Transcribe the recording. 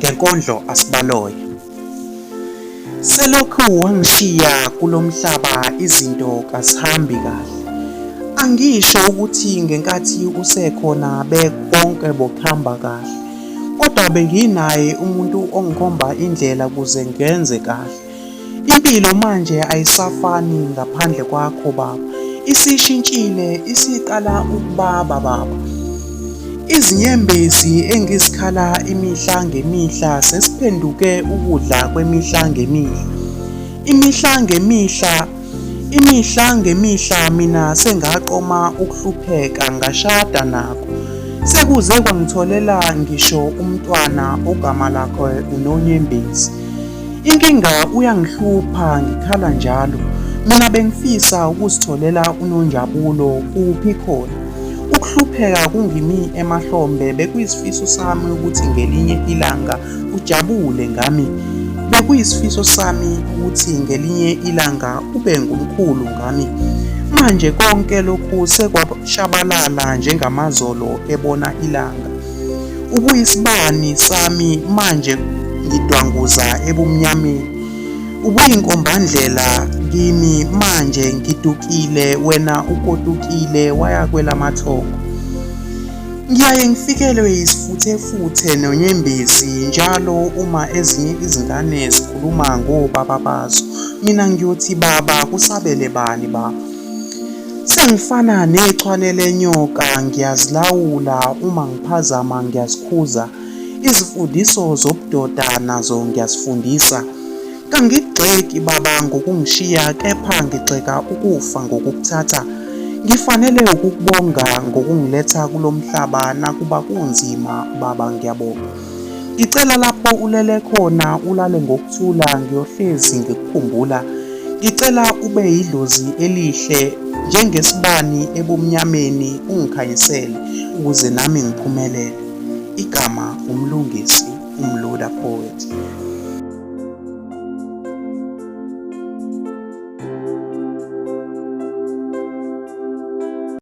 Ngenkondlo asibaloye. Selokhu wangishiya kulomhlaba izinto kazihambi kahle. Angisho ukuthi ngenkathi usekhona bekonke bokuhamba kahle. Kodwa benginaye umuntu ongikhomba indlela kuze ngenze kahle. Impilo manje ayisafani ngaphandle kwakho baba. Isishintshile isiqala ukubaba baba. Izinyembezi engizikhala imihla ngemihla sesiphenduke ukudla kwemihla ngemihla. Imihla ngemihla imihla ngemihla mina sengaqoma ukuhlupheka ngashada nakho. Sekuze kwangitholela ngisho umntwana ogama lakhe uNonyembezi. Inkinga uyangihlupha ngikhala njalo. Mina bengifisa ukuzitholela uNonjabulo kuphi khona. Ukuhlupheka kungimi emahlombe bekuyisifiso sami ukuthi ngelinye ilanga ujabule ngami. Bekuyisifiso sami ukuthi ngelinye ilanga ube ngumkhulu ngami. Manje konke lokhu sekwashabalala njengamazolo ebona ilanga. Ubuyisibani sami manje ngidwanguza ebumnyameni. Ubuyinkombandlela kimi manje ngidukile wena ukotukile waya kwelamathongo. Ngiyaye ngifikelwe yisifuthefuthe nonyembezi njalo uma ezinye izingane zikhuluma ngobaba bazo. Mina ngiyothi baba kusabele bani baba. Sengifana nechwane lenyoka ngiyazilawula uma ngiphazama ngiyazikhuza. Izifundiso zobudoda nazo ngiyazifundisa. Kangigxeki baba ngokungishiya kepha ngigxeka ukufa ngokukuthatha. Ngifanele ukukubonga ngokungiletha kulo mhlaba nakuba kunzima baba ngiyabonga. Ngicela lapho ulele khona ulale ngokuthula ngiyohlezi ngikukhumbula. Ngicela ube yidlozi elihle njengesibani ebumnyameni ungikhanyisele ukuze nami ngiphumelele. Igama uMlungisi uMluda Poet.